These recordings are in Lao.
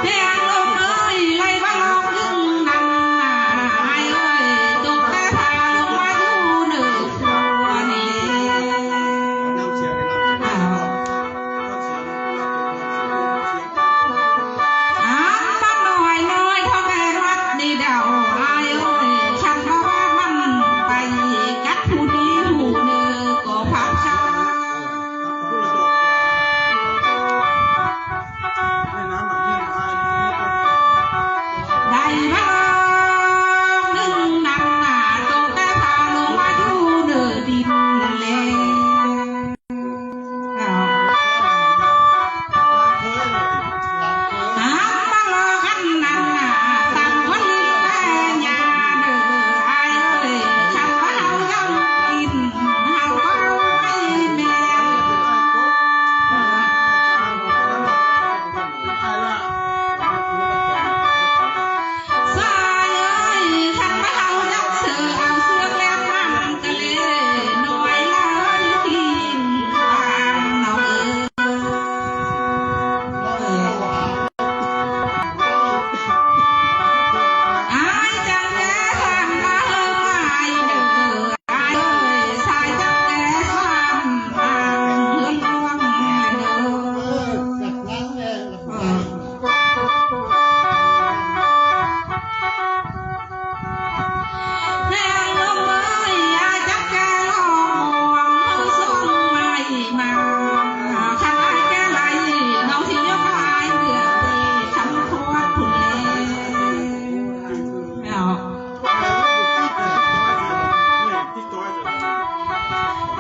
ແພງລົມເອີຍ ໄຫຼມາລອງດຶງນັ້ນນາ ອ້າຍເອີຍ ຕົກແຕ່ພາລົງມາຢູ່ເນີ່ຄົວນີ້ ອັນມັນນ້ອຍໆ ເທົ່າແກ່ວັດນີ້ດາວ ອ້າຍເອີຍ ຄັນວ່າມັນໄປກັດຜູ້ດີຜູ້ເນີ ກໍພັກຊາ ໄດ້ມາໜຶ່ງນຳໜ້າ ຕົກແຕ່ພາລົງມາຢູ່ເນີ່ດິນແລ ຫາກມາລອກັນນັ້ນນາ ຕັ້ງຄົນແລຍາເດີ ອ້າຍເອີຍ ຄັນວ່າເຮົາຍັງກິນ ເຮົາກໍໄດ້ແມ່ນ ຊາຍເອີຍ ຄັນວ່າເຮົາຍັງເຊີ ເອົາເຊືອກແລນມານະເລ ນ້ອຍເລີຍກິນຕາມນ້ອງເອີຍ ອ້າຍຈັກແກ່ສາມມາເຮີອ້າຍເດີ ອ້າຍເອີຍ ຊາຍຈັກແກ່ສາມມາເຮືອນຫຼວງເດີ ເອີ ແພງລົມເອີຍ ອ້າຍຈັກແກ່ລອງມອງ ເຮົາສົ່ງໄມ້ມາ ຄັນອ້າຍແກ່ໄລ່ ນ້ອງຊິຍົກໃຫ້ອ້າຍເລືອກເວ ຄຳພອດພຸ້ນແລ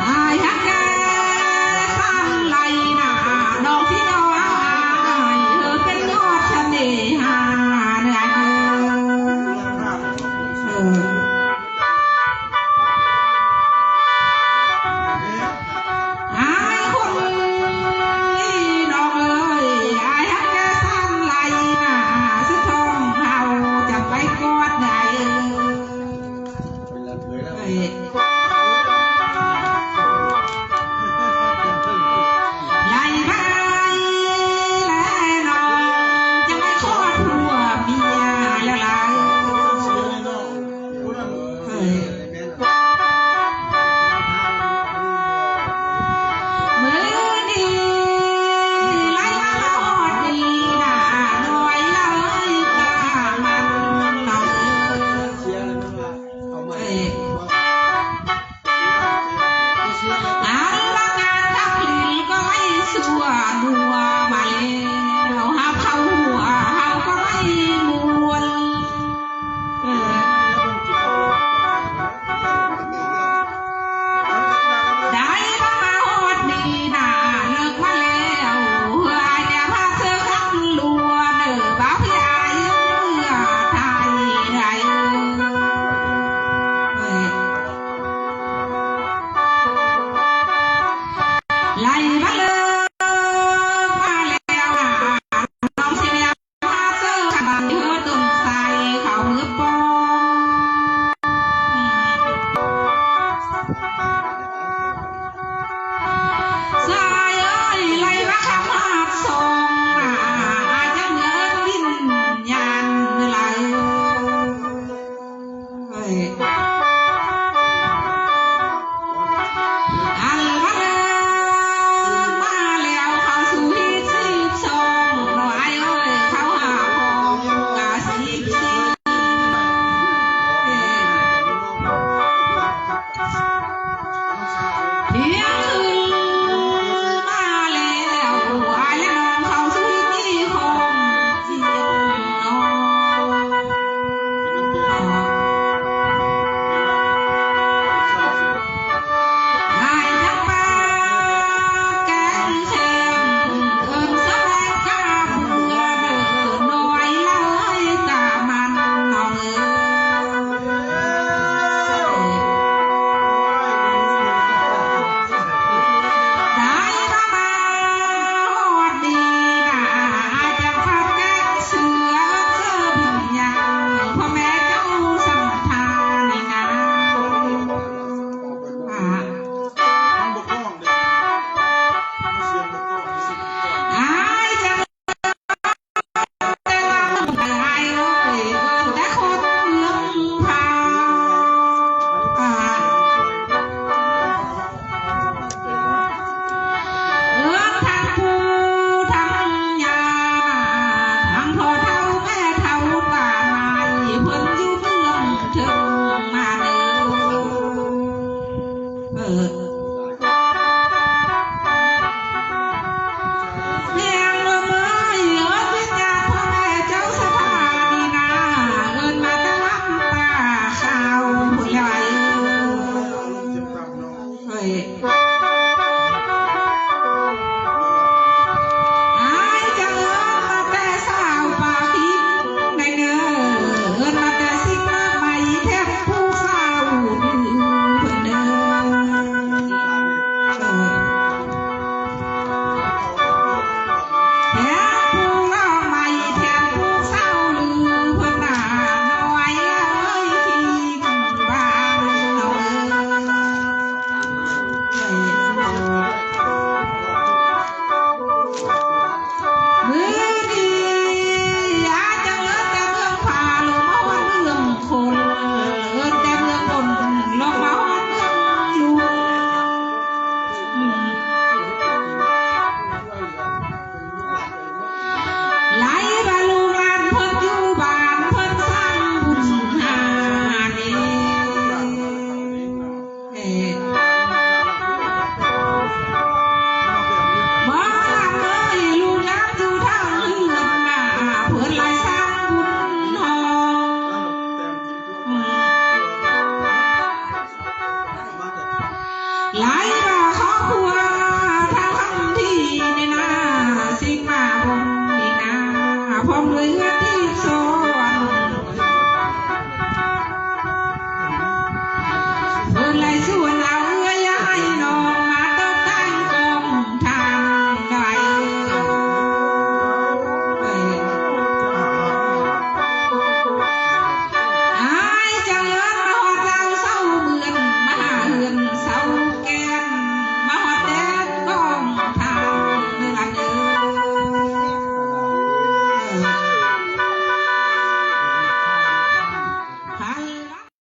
ອ້າຍຮັກແກ່ສານໄຫຼນາ ນ້ອງຊິຍ້ອນອ້າຍ ເຮີເປັນຍອດສະເໜ່ຫາເດີອ້າຍເອີຍ ເອີ ອ້າຍຄົນນີ້ນ້ອງເອີຍ ອ້າຍຮັກແກ່ສານໄຫຼນາ ສຸດທ້ອງເຮົາຈະໄປກອດໄດ້ ເອີຍ ໄລ່ໄປແລະນ້ອງ ຈະໄປຂໍຜົວເມຍແລ້ວລະ ເອີຍ ເອີຍ ມື້ນີ້ໄລ່ມາຮອດນີ້ນາ ນ້ອຍເລີຍກະມັນນ້ອງເອີຍ ເອີຍ ອັນວ່າງານທັກລິນກໍໄລ່ຊົ່ວນົວ